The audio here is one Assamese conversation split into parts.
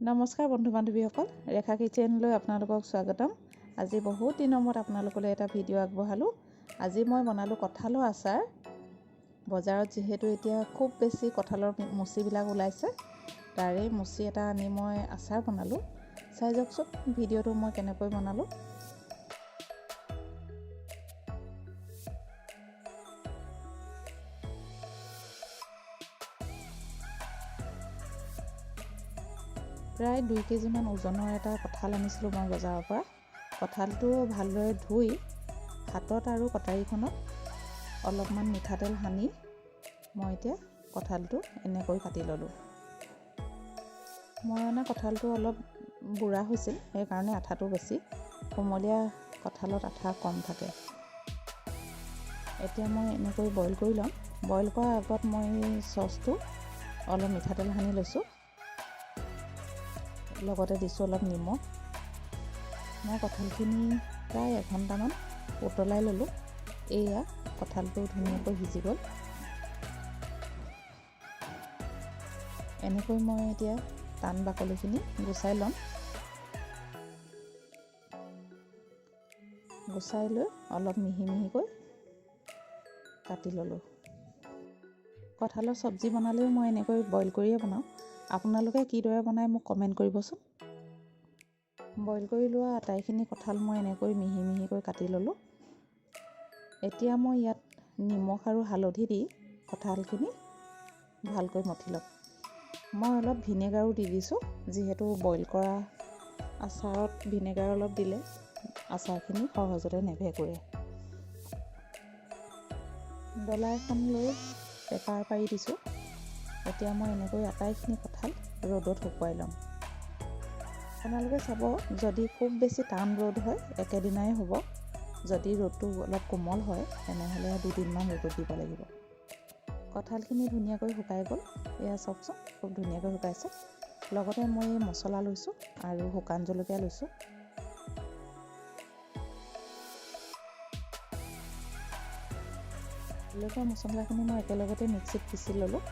নমস্কাৰ বন্ধু বান্ধৱীসকল, ৰেখা কিচেনলৈ আপোনালোকক স্বাগতম। আজি বহুত দিনৰ মূৰত আপোনালোকলৈ এটা ভিডিঅ' আগবঢ়ালোঁ। আজি মই বনালোঁ কঁঠালৰ আচাৰ। বজাৰত যিহেতু এতিয়া খুব বেছি কঁঠালৰ মুচিবিলাক ওলাইছে, তাৰে মুচি এটা আনি মই আচাৰ বনালোঁ। চাই যাওকচোন ভিডিঅ'টো মই কেনেকৈ বনালোঁ। প্ৰায় 2 কেজিমান ওজনৰ এটা কঁঠাল আনিছিলোঁ মই বজাৰৰ পৰা। কঁঠালটো ভালদৰে ধুই হাতত আৰু কটাৰীখনত অলপমান মিঠাতেল সানি মই এতিয়া কঁঠালটো এনেকৈ কাটি ল'লোঁ। মই অনা কঁঠালটো অলপ বুঢ়া হৈছিল, সেইকাৰণে আঠাটো বেছি। কোমলীয়া কঁঠালত আঠা কম থাকে। এতিয়া মই এনেকৈ বইল কৰি ল'ম। বইল কৰাৰ আগত মই চচটো অলপ মিঠাতেল সানি লৈছোঁ, লগতে দিছোঁ অলপ নিমখ। মই কঁঠালখিনি প্ৰায় এঘণ্টামান উতলাই ল'লোঁ। এয়া কঁঠালটো ধুনীয়াকৈ সিজি গ'ল। এনেকৈ মই এতিয়া টান বাকলিখিনি গুচাই ল'ম। গুচাই লৈ অলপ মিহি মিহিকৈ কাটি ল'লোঁ। কঁঠালৰ চব্জি বনালেও মই এনেকৈ বইল কৰিয়ে বনাওঁ। আপোনালোকে কিদৰে বনায় মোক কমেণ্ট কৰিবচোন। বইল কৰি লোৱা আটাইখিনি কঁঠাল মই এনেকৈ মিহি মিহিকৈ কাটি ল'লোঁ। এতিয়া মই ইয়াত নিমখ আৰু হালধি দি কঁঠালখিনি ভালকৈ মঠি ল'ম। মই অলপ ভিনেগাৰো দি দিছোঁ, যিহেতু বইল কৰা আচাৰত ভিনেগাৰ অলপ দিলে আচাৰখিনি সহজতে নেভেকুৰে। ডলা এখন লৈ পেপাৰ পাৰি দিছোঁ। এতিয়া মই এনেকৈ আটাইখিনি কঁঠাল ৰ'দত শুকুৱাই ল'ম। আপোনালোকে চাব, যদি খুব বেছি টান ৰ'দ হয় একেদিনাই হ'ব। যদি ৰ'দটো অলপ কোমল হয় তেনেহ'লে দুদিনমান ৰ'দত দিব লাগিব। কঁঠালখিনি ধুনীয়াকৈ শুকাই গ'ল। এয়া চাওকচোন, খুব ধুনীয়াকৈ শুকাইছে। লগতে মই মছলা লৈছোঁ আৰু শুকান জলকীয়া লৈছোঁ। জলকীয়া মছলাখিনি মই একেলগতে মিক্সিত পিচি ল'লোঁ।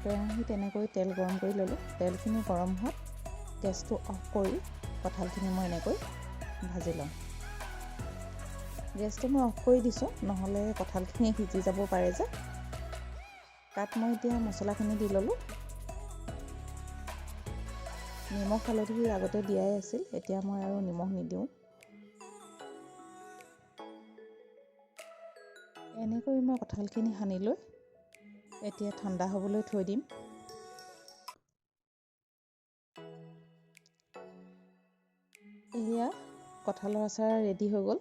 কেৰাহীত এনেকৈ তেল গৰম কৰি ল'লোঁ। তেলখিনি গৰম হোৱাত গেছটো অফ কৰি কঁঠালখিনি মই এনেকৈ ভাজি ল'ম। গেছটো মই অফ কৰি দিছোঁ, নহ'লে কঁঠালখিনি সিজি যাব পাৰে যে। তাত মই এতিয়া মছলাখিনি দি ল'লোঁ। নিমখ হালধি আগতে দিয়াই আছিল, এতিয়া মই আৰু নিমখ নিদিওঁ। এনেকৈ মই কঁঠালখিনি সানি লৈ এতিয়া ঠাণ্ডা হ'বলৈ থৈ দিম। এয়া কঁঠালৰ আচাৰ ৰেডি হৈ গ'ল।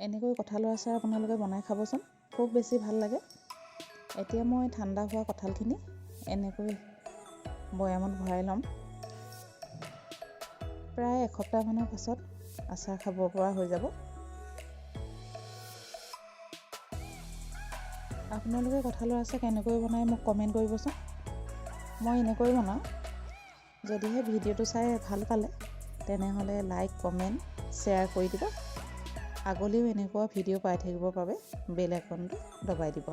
এনেকৈ কঁঠালৰ আচাৰ আপোনালোকে বনাই খাবচোন, খুব বেছি ভাল লাগে। এতিয়া মই ঠাণ্ডা হোৱা কঁঠালখিনি এনেকৈ বৈয়ামত ভৰাই ল'ম। প্ৰায় এসপ্তাহমানৰ পাছত আচাৰ খাব পৰা হৈ যাব। আপোনালোকে কঁঠালৰ আচাৰ কেনেকৈ বনায় মোক কমেণ্ট কৰিবচোন। মই এনেকৈ বনাওঁ। যদিহে ভিডিঅ'টো চাই ভাল পালে তেনেহ'লে লাইক, কমেণ্ট, শ্বেয়াৰ কৰি দিব। আগলৈও এনেকুৱা ভিডিঅ' পাই থাকিবৰ বাবে বেল আইকনটো দবাই দিব।